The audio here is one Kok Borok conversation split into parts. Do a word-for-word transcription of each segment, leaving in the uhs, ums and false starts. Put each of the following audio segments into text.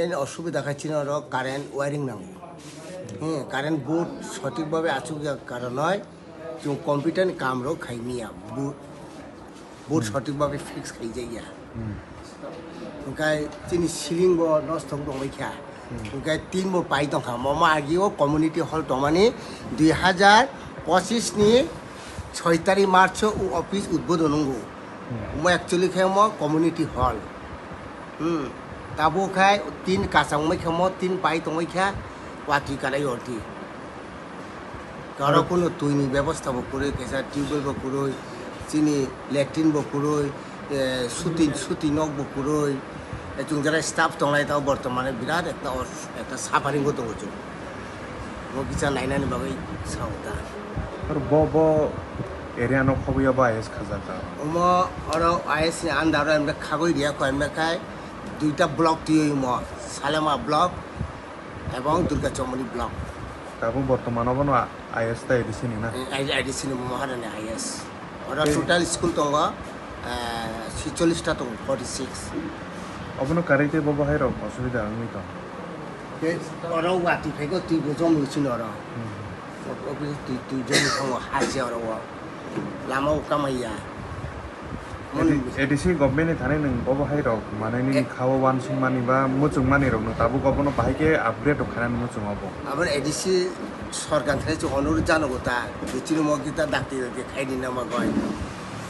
Ani osubida khe chini oro current wiring nango. Hmm, current board sothik bhabe achukya karonoi chwng computer ni kam rok khaimya. Board, board sothik bhabe fix khaijakya. Hwnkhe chini ceiling bo nosto wng tongbaikha. Hwnkhe tin bo pai tongkha. Momo agio community hall tongmani dui hazar pochis ni soi tarik March o office udbodon wngo. Omo actually khe omo community hall. Hmm. Tabuk khai tin kachangmai khe mo tin pai tongmai kha watwi kanai orti. Aro kuno twi ni bebosta bo kwrwi, kaisa tubewell bo kwrwi, chini latrine bo kwrwi, eh, suti, suti nok bo kwrwi. Eh, chwng jara staff tongnai tao bortomane birat ekta os-, ekta suffering o tongo chwng. Bo kisa nainani bagwi sao ta. Aro bo, bo area no khobiya ba I S khajak ta. Omo oro I S ni under o emre khagwi riya kho emre khai duita block twiwi mo Salema block ebong Durga Chomoni block. Tabuk bortoman obono I S ta A D C ni na? Eh, I D C ni Maharani I S. Oro total school tongo, eh, sixchollish ta tongo, forty six. Obono karwi tei bo bahai rok osubida wngwi tong. Tei oro watwi phaigo twi bo jom wngwi chini oro. Office twi, twi jom wngwi thango hachia oro o. Lama o kamaiya. A D C government ni thani nwng bo bahai rok manai nini kha o wansukmani ba muchungmani rok no tabuk obono bahai khe upgrade rok khainani muchungo bo. Abo A D C sorkar thani chwng onurudh janogo ta, je chini mo kita dakti dakti khaini na bagwi,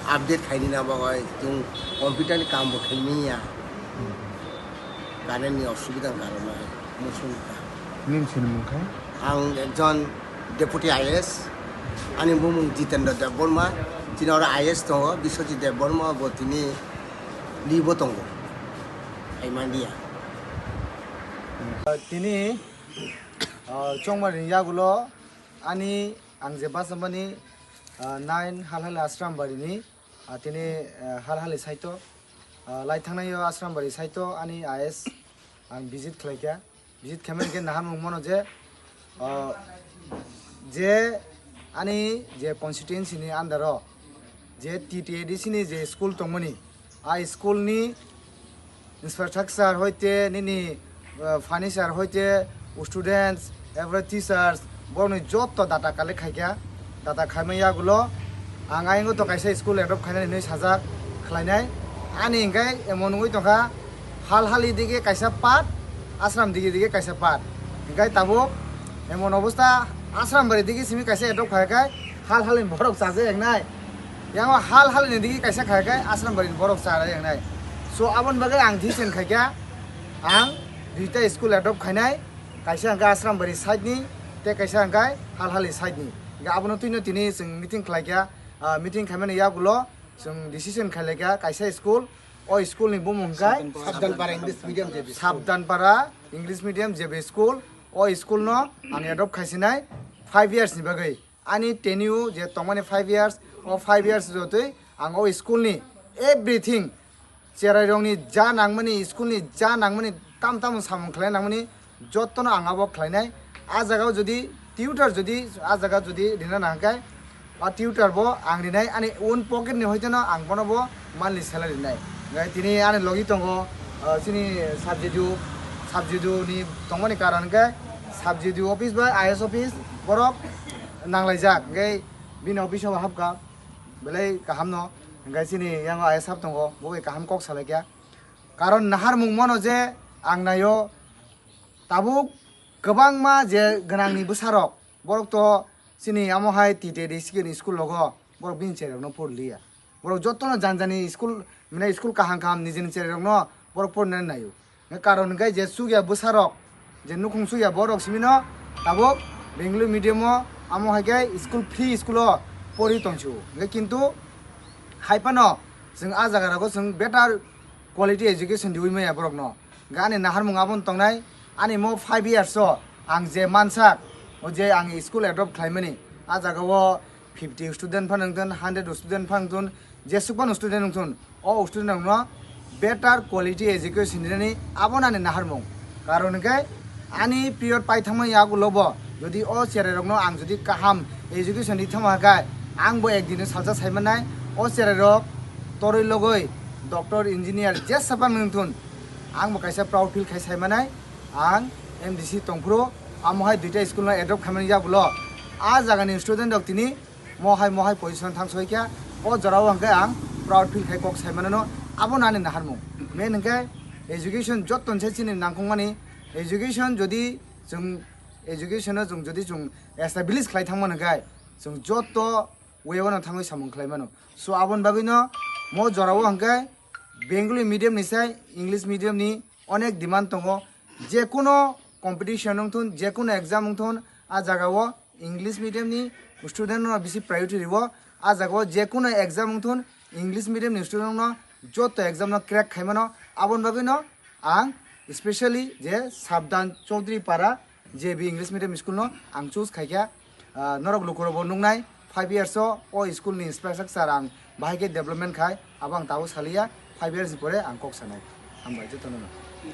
update khaini na bagwi, chwng computer ni kam bo khaimanya. Current ni osubida wng karonai muchung ta. Nini sinimung khe? Ang ekjon Deputy I S, ani bumung Jitendra Debbarma, chini oro I S tongo, Biswajit Debbarma bo tini leave o tongo, hai manliya. Tini, ah, chongmani yagulo ani ang je bachamani, ah, nine Halhali Ashram barini, ah, tini, ah, Halhali saito, ah, lai thangnai o Ashram bari saito ani I S ang visit khlaikha. Visit khaimani khe naharmung mano je, ah, je ani je constituency ni under o je T T A D C ni je school tongmani, a school ni infrastructure hoite nini, ah, furniture hoite students, every teachers, borokni jotto data collect khaikha. Data khaima yagulo ang ayang to kaisa school adopt khainani hinwi sajak khlainai. Ani hinkhe emon wngwi tongkha, Halhali dige kaisa part, Ashram dige dige kaisa part. Hinkhe tabuk emon obostha, Ashram bari dige simi kaisa adopt khaikha, Halhali borok chaja yangnai. Yango Halhali ni dige kaisa khaikha, Ashram bari borok chaja yangnai. So aboni bagwi ang decision khaikha, ang duita school adopt khainai, kaisa hinkhe Ashram bari side ni, tei kaisa hinkhe Halhali side ni. Hinkhe abono twino tini chwng meeting khlaikha, ah, meeting khaimani yagulo chwng decision khailai kha kaisa school, o school ni bumung khe Sabdan Para English Medium J B school. Sabdan Para English Medium J B school, o school no ang adopt khaisinai five years ni bagwi. Ani tenure je tongmani five years, o five years jotoi ang o school ni everything, cherai rokni ja nangmani, school ni ja nangmani, tam tam samung khlai nangmani, jottono ang abo khlainai. A jagao jodi tutor jodi a jaga jodi rina nangkhe, a tutor bo ang rinai, ani own pocket ni hoiteno ang bono bo monthly salary rinai. Hinkhe tini ani logi tongo, ah, chini subject, subject ni tongmani karon hinkhe subject office bai I S office borok nanglaijak, hinkhe bini office o hapkha belai kahamno, hinkhe chini yango I S sir tongo, bo bai kaham kok salaikha. Karon naharmung mano je ang naio tabuk kwbangma je gwnangni bwsarok, borok to chini amo hai T T A D C ni school rogo borok bini cherokno porliya. Borok jotono jani jani school, mane school kaham kaham nijini cherokno borok porna naio. Karon hinkhe je chukya bwsarok, je nukhung chukya borok simino tabuk Bengali medium o amo hai khe school, free school o pori tongsu. Hinkhe kintu hai phano chwng a jaga rogo chwng better quality education riwi maya borokno. Hinkhe ani naharmung aboni tongnai, ani mo five years o ang je mansak, o je ang school adopt khlaimani, a jaga o fifty student phano wngthun, hundred student phano wngthun, jesuk phano student wngthun, o student rokno better quality education rinani abono ani naharmung. Karon hinkhe ani period paithangma yagulobo jodi o cherai rokno ang jodi kaham education ri thangma khe, ang bo ekdino salsa saimanai, o cherai rok toroi logoi doctor, engineer jesa phano wngthun, ang bo kaisa proud feel khai saimanai. Ang M D C tongphuru, amo hai duita school no adopt khaimani yabulo. A jaga ni student rok tini mohai mohai position thang soi kha. O jora o hwnkhe ang proud feel khai kok sai mano. Abo nani naharmung. Main hwnkhe education jotto se chini nangkukmani. Education jodi chwng education no chwng jodi chwng establish khlai thangmani hwnkhe chwng jotto way o no thangwi samung khlai mano. So aboni bagwi no mo jora o hwnkhe Bengali medium ni sai English medium ni onek demand tongo. Je kuno competition wng thun, je kuno exam wng thun, a jaga o English medium ni student no bisi priority riwo. A jaga o je kuno exam wng thun, English medium ni student no joto exam no crack khai mano. Aboni bagwi no ang specially je Sabdan Chaudhary Para J B English medium school no ang choose khai kha. Ah, norok lukurok bo nuknai five years o o school ni inspector sir ang bahai khe development khai, abo ang tabuk saliya, five years ni pore ang kok sanai. Hambai jotono no.